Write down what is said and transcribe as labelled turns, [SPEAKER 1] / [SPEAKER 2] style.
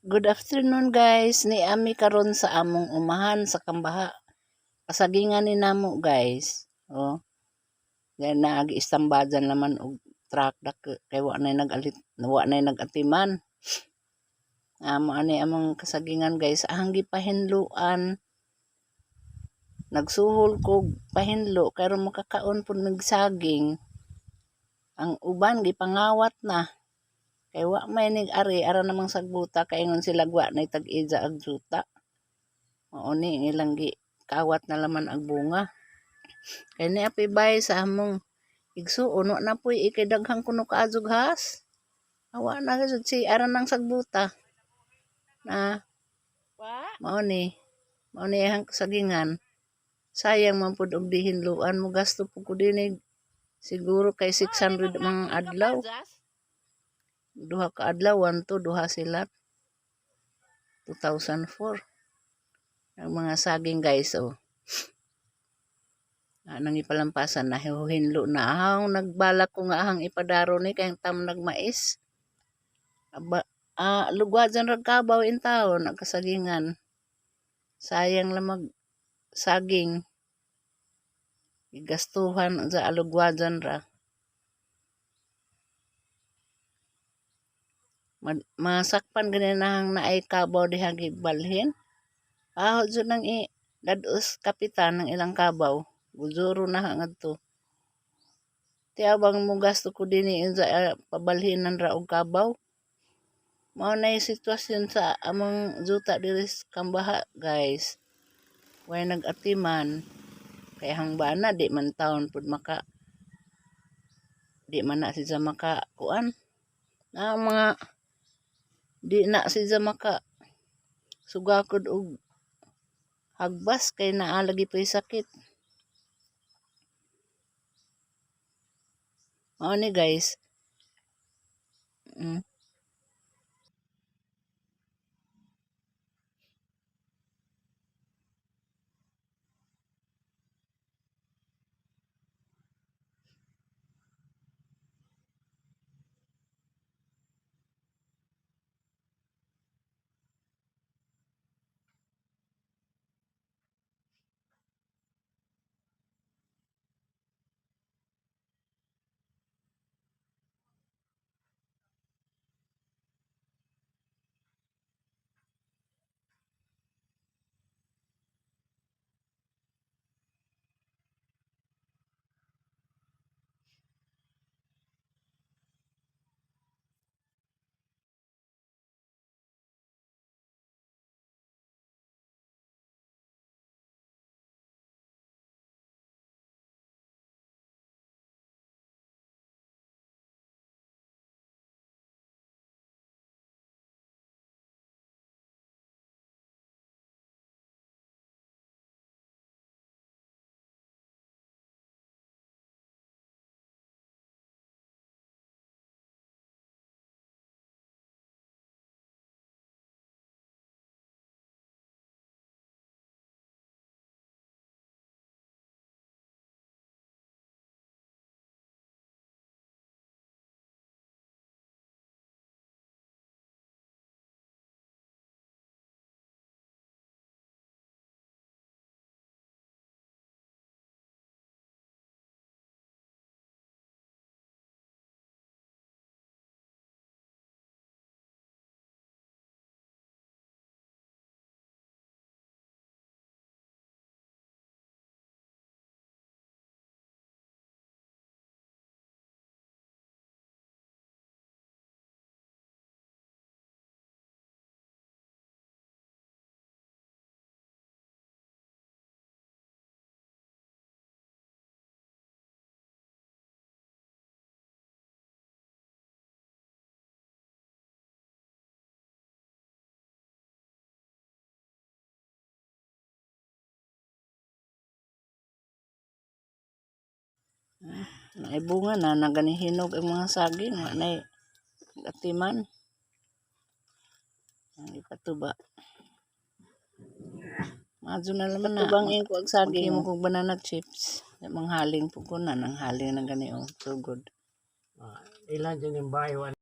[SPEAKER 1] Good afternoon, guys. Ni ami karon sa among umahan sa Kambaha. Kasagingan ni namo, guys. Oh. Yan na agi istambajan naman og truck dak kay wa nay nag-alit, wa nay nag-atiman. Amo ani among kasagingan, guys. Ahang gipahinluan. Nagsuhol kog pahinlo kay aron makakaon pud mig saging. Ang uban gipangawat na. Kay wa may nig-ari ara namang sagbuta kay ingon sila wa nay tag-iya ag juta. Mao ni ang ilang gi kawat na laman ang bunga. Kay ni apay bay sa among igsuon, wa na poy ikay daghan kuno kaadyo has. Awa na jud si ara nang sagbuta. Na mao ni ang kasagingan. Sayang man pud og dihinluan mo gasto pud ko dinig siguro kay 600 mga adlaw. Duha ka adlaw, 1 to duha sila. 2004. Ang mga saging, guys, oh. Ah, nang ipalampasan na hinlo na ahang nagbalak ko nga ahang ipadaro ni kay tam nagmais. Aba, ah, lugwajan rag kabaw in taon ang kasagingan. Sayang lang mag saging. Gigastuhan sa alugwajan ra. Masakpan gani nahang naay kabaw diha gibalhin. Aho jud nang i dados kapitan ng ilang kabaw. Guzuro na ha ngadto. Tiabang mo gasto ko dinhi sa pabalhinan ra og kabaw. Mao na yung sitwasyon sa among juta diri sa Kambaha, guys. Way nag-atiman. Kay hang bana di man taon pud maka di man na siya maka kuan. Na ang mga di na siya maka sugakod og hagbas kay naa lagi pa'y sakit. Mao ni, guys. Naay bunga na naganihinog ang mga saging, wa nay atiman. Ang ipatuba. Maadyo na naman na. Tubang ko ang saging. Maghimo kog banana chips. Manghaling po ko na nang haling na gani oh. So good.
[SPEAKER 2] Ah, ilan dyan yung bahay.